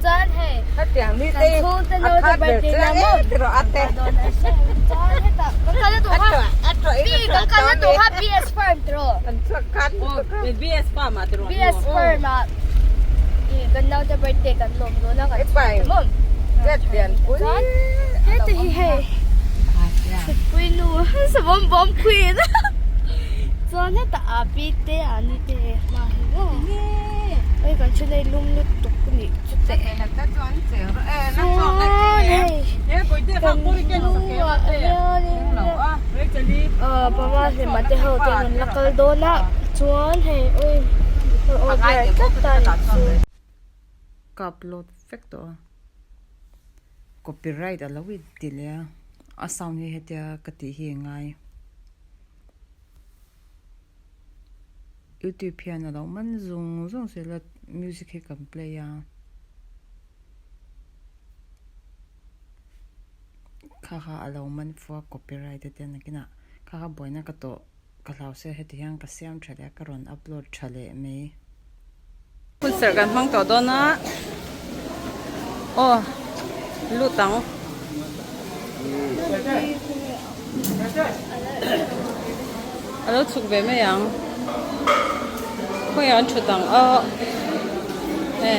chuan hei kan chhungte naute birthday na maw chuan hetah kan kalna tur kha pi kan kalna tur kha BS farm tiraw BS farm ah ih kan naute birthday kan lawm dawn a kan chhungte maw chuan heta hi hei thutpui nu savawm bawm queen chuan hetah a pi te a ni te hma hi maw hei kan thu nei lum lutuk a nih chu teh chuan hei kan hnungah hianin ah panga hlema te ho te an rawn la kal dawn a chuan hei ui aw ber tlat a nih chu. Ka upload vek tawh a copyright a lo in ti leh a a sound hi hetia ka tih hi a ngai youtube hian a lo man zung zung zel a music hi kan play a kha kha a lo man fua copyright a tia nakinah kha kha buaina ka tawh ka hlau se heti hian ka siam tha leh a ka rawn upload tha leh mai. Hunserh kan hmang tawh dawn a aw lut ang. A lo chhuk ve mai ang khawiah an thut ang aw e.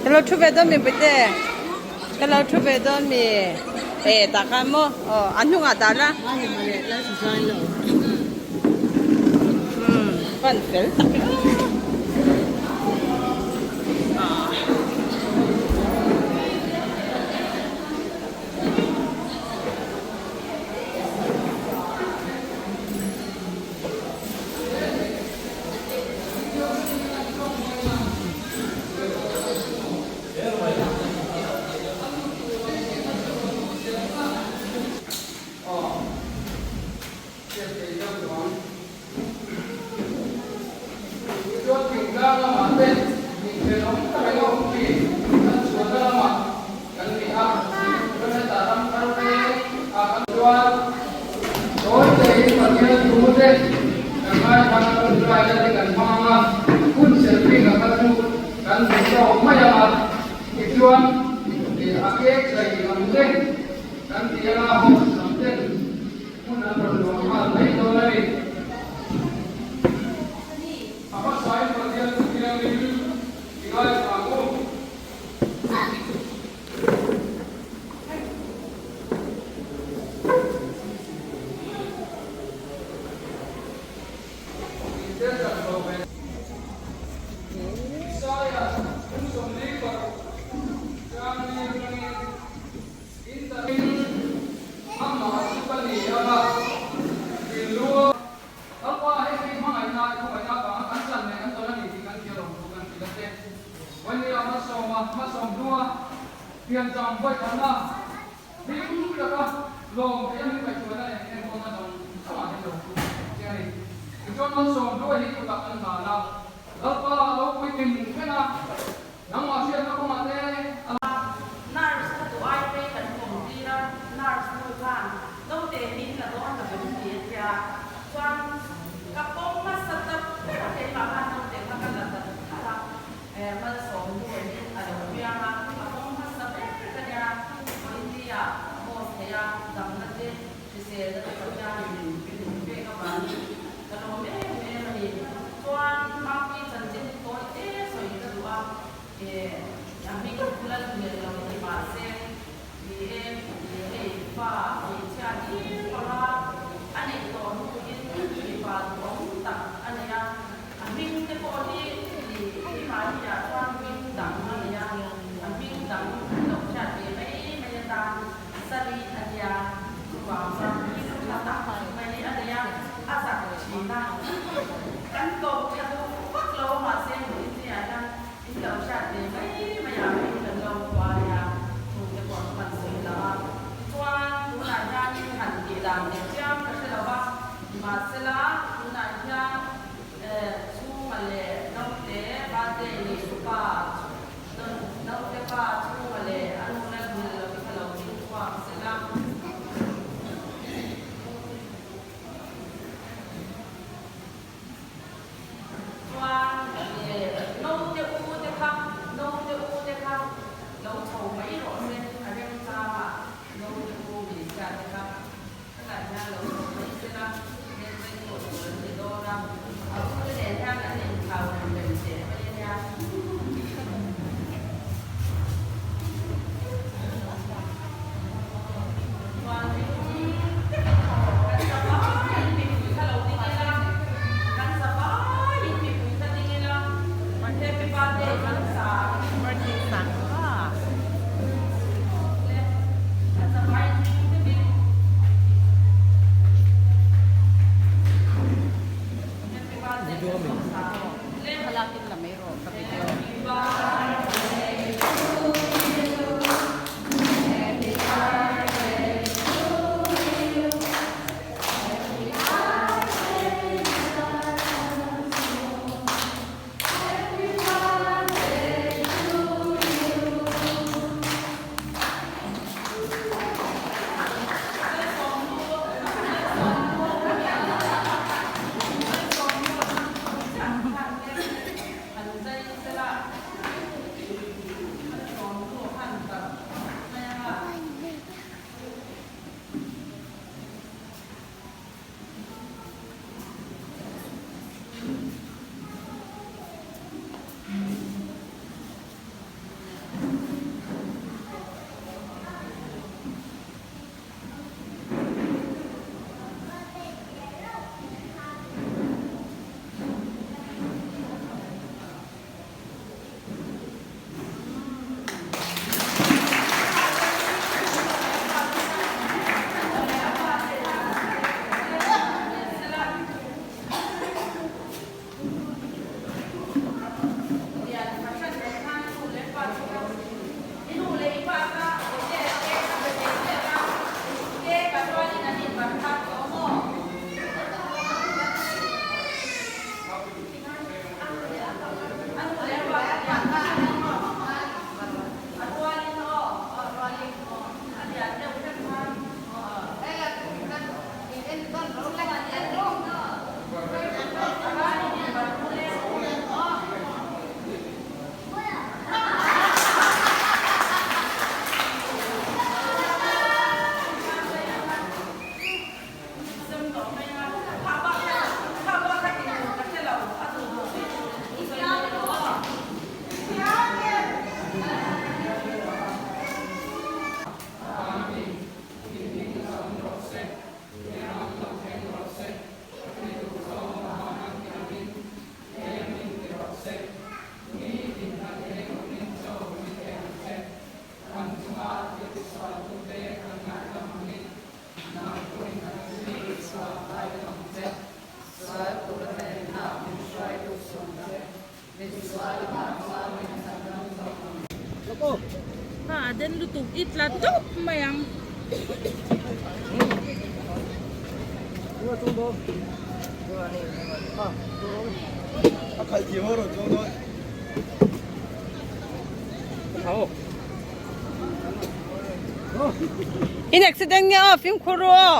Ka lo thu ve dawn mi Puite. Ka lo thu ve dawn mi e tah khan maw aw a hnungah dah la umm fan fel tak e aw. Kan hmu tawk mai ang a, tichuan a cake zai lam te kan ti ang a, host lam ten hmun an rawn luah nghal mai dawn a ni. A hmasain Pathian chu thiangin i ngaithla ang u. Nurse kha duh ai phei kan pawm tir a, nurse nu khan naute hi la dawn lo em ti a tia, chuan ka pawm hmasa ta ber a keimah khan naute kha ka la ta thar a, Malsawm nu hi a lo piang a, a pawm hmasa ber ka nia, India host thei a, damna te hriselna te Pathianin min min pek avangin ka lawm em em a ni. Chuan Maki chanchin hi tawi te sawi ka duh a, a hming Lalhmel lo ni mahse ni e, hei fa hmeichhia hlir pawha a neih tawh hnuin mipa duhawm tak a nei a, a hming te pawh hi keimahni ah chuan hming dang a nei a, a hming dang lo hriat ve mai mai atan Sari a nia, chuvang chuan hming tha tak mai a nei a, a zak thin a. Kan ko tha duh vak lo mahse India hian in lo hriat ve mai mai ah hming kan lo hua a nia, chungte pawh chu kan sawi lang a. Tichuan tunah hianin han tih dan leh chiam ka hre lo va, nimahsela tunah hian chhunga leh naute birthday nei pa Naute pa chhunga leh a nu la hmel lo kha lo ding chhuak sela. den lutuk i tla tawp mai ang. In accident nge aw fimkhur ru aw.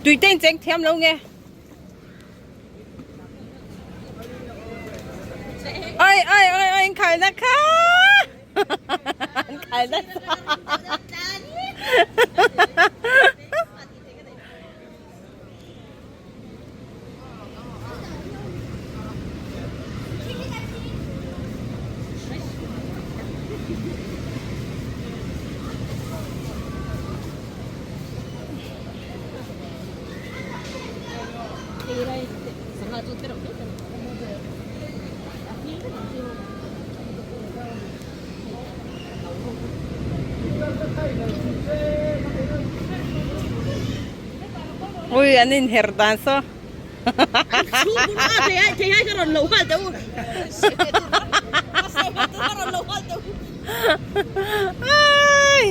Tui te in cheng thiam lo nge. Oi oi oi oi in khai na kha. An khai na sa. Ui an inher dan saw. Ai.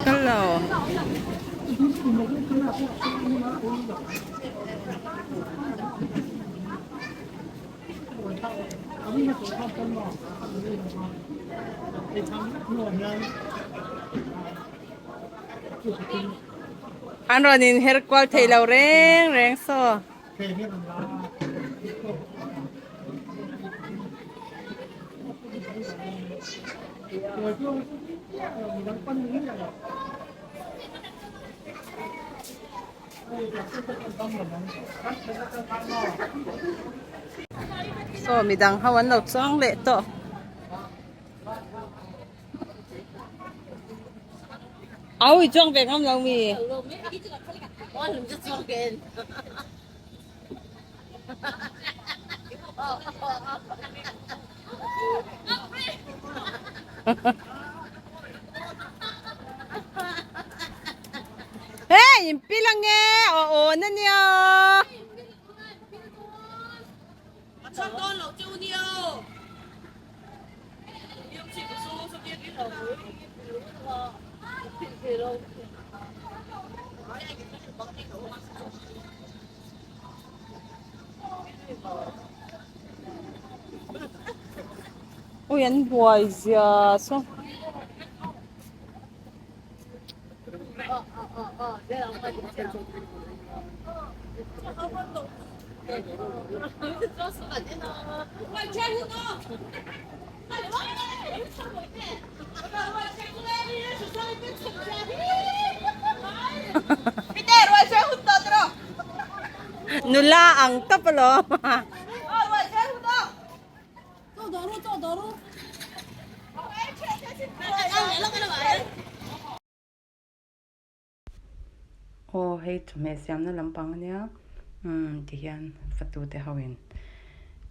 Hello. An rawn in her kual thei lo reng reng saw. Saw midang ho an lo chuang leh tawh. Au i chuang ve ngam lo mi. Hey, in pil ange aw aw na nia. Ui an buai zia saw. Nula ang tawp alawm. Aw hei chawhmeh siamna lampang ania umm tihian fatu te ho in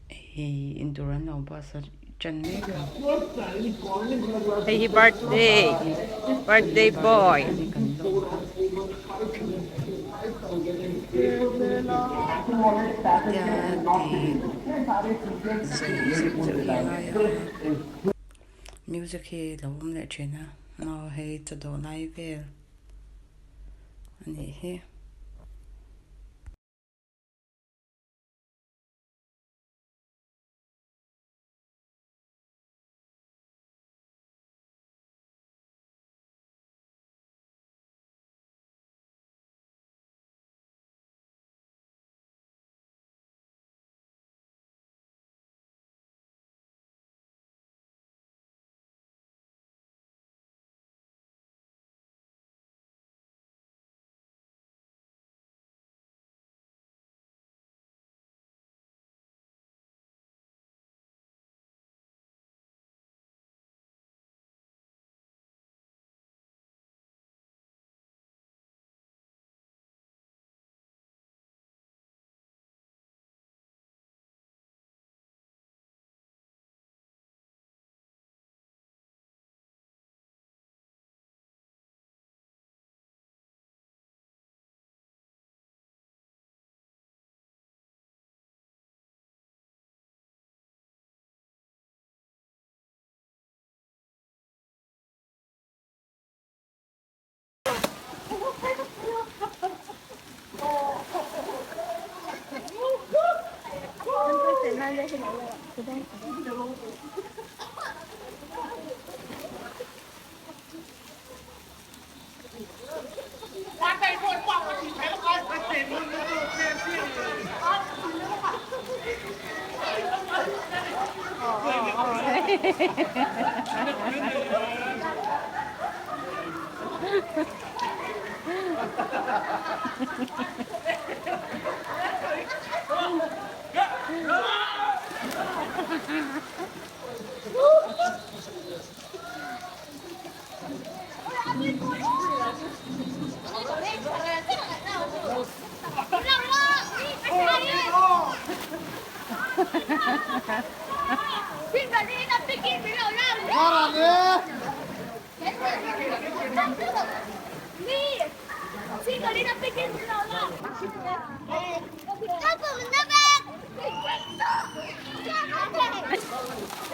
hei intur an lo bus a. Ṭan mek ang. Hei hi birthday birthday boy. Kan lawm a. Tia tih zeuh zeuh zeuh hi a ngai a. Music hi lo awm leh ṭhin a. Aw hei chawdawh lai vel a nih hi.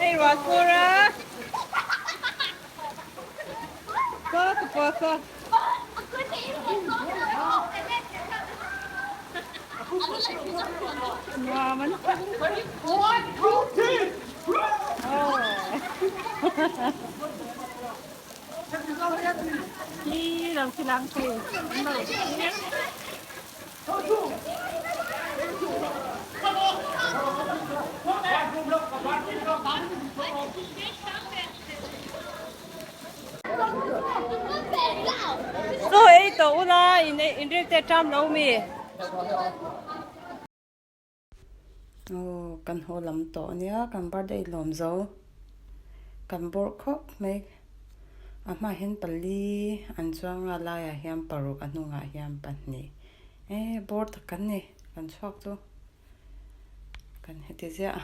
Hei ruah sur a. Saw ka pawh saw. Nuam an Hi lo khi lang khi. Chaw ei tawh ula in ril te ṭam lo mi. Aw kan haw lam tawh ania kan birthday lawm zo kan bawrh khawp mai a hmaah hian pali an chuang a laiah hian paruk a hnungah hian pahnih eh bawr tak kan ni kan chhuak chu kan heti ziah a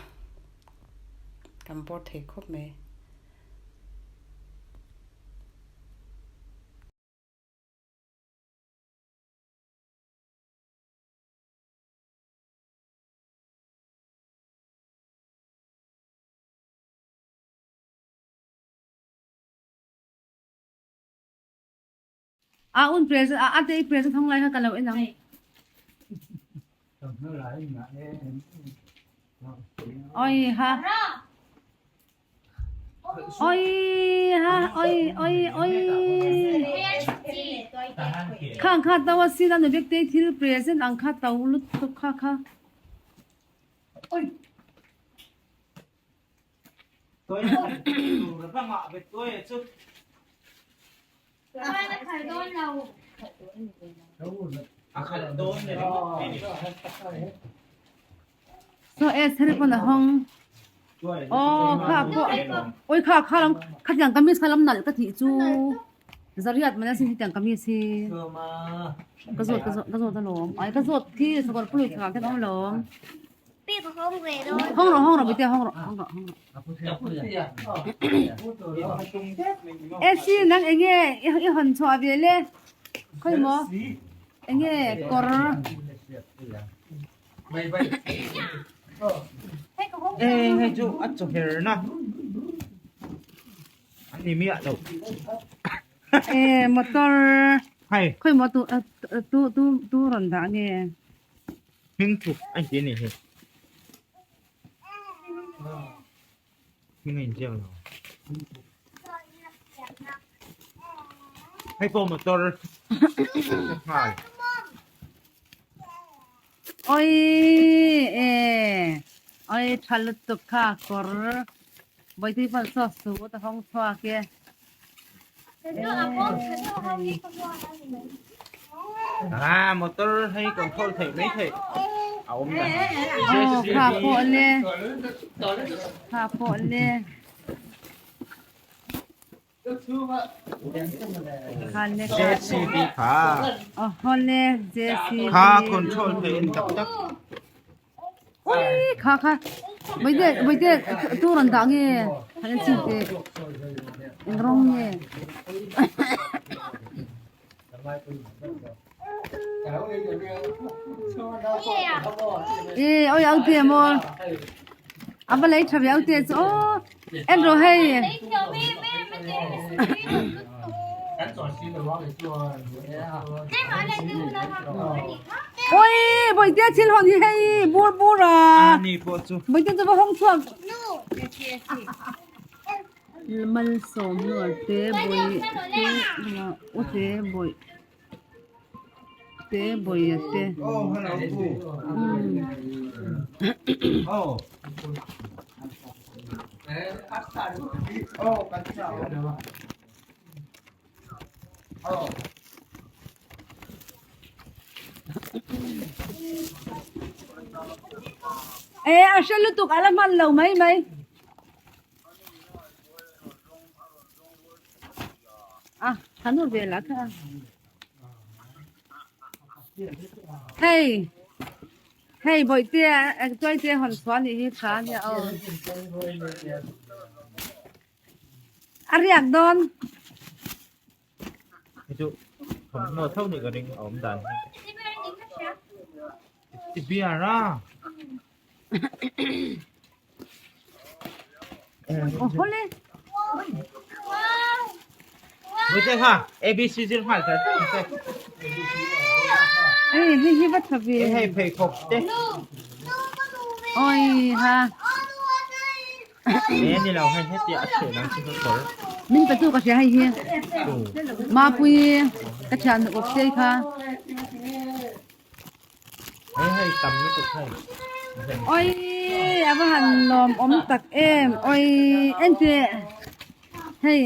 kan bawr thei khawp mai. A un present a ate i present hong lai kha ka lo en ang. Oi ha. Oi ha oi oi oi. Khang kha tawa sin anu bek te thil present ang kha tau lut tuk kha kha. Oi. So e seri pon a hong. Oh kha ko oi kha kha lam kha tiang kamis kha lam nal ka thi chu. Zariat mana sin tiang kamis hi. Ka zawt ka zawt ka zawt alawm. Ai ka zawt khi sakawr pului kha ka awm lawm. Hawng rawh hawng rawh Bawihtea hawng rawh hawng rawh hawng rawh. Esi nang enge i hawn chhuah ve le khawi maw enge kawr. Hei chu a chaw her na an ni miah lo. E motor Hei khawi maw tu tu tu tu rawn dah nge. Hming thuk a inti a ni hei. Hming a inziak lo. Hei pawh motor nghal. Oi e oi tha lutuk kha kawr Bawihtei pawh saw suit a hawng chhuak e. Ah motor hei control theih mai theih a awm dan. Aw kha pawh le kha pawh le. JCB kha. Aw hawle JCB. Kha control theih in tak tak. Ui kha kha Bawihtei Bawihtei tu rawn dah nge han en chhin teh eng rawng nge. E oi au te maw a va lei tha ve au te chu aw en rawh hei. Oi Bawihtea thil hawn hi hei bur bur a Bawihtea chu va hawng chhuak Malsawm nuar te Bawihte u te Bawih te Bawia te E a hre lutuk a la hman lo mai mai. A han ur ve lah kha. Hei hei bawihte tuaite hawn chhuah anih hi tha ania aw. A riak dawn. Hei chu thawmhnaw tho nih ka ring a awm dan hi. Ti biar a. Aw hawle. Bawihte kha ABC zir nghal tel tel ang che. Hei hei hi va tha ve. Hei pheikhawk te. Oi ha. He ni lo hei hetia a chheh dang chu ka kawr. Min pe tu ka hria hei hi. Mapui ka thian nu awp sei kha. Hei hei tam lutuk hei. Oi a va han lawm awm tak em. Oi en teh. Hei.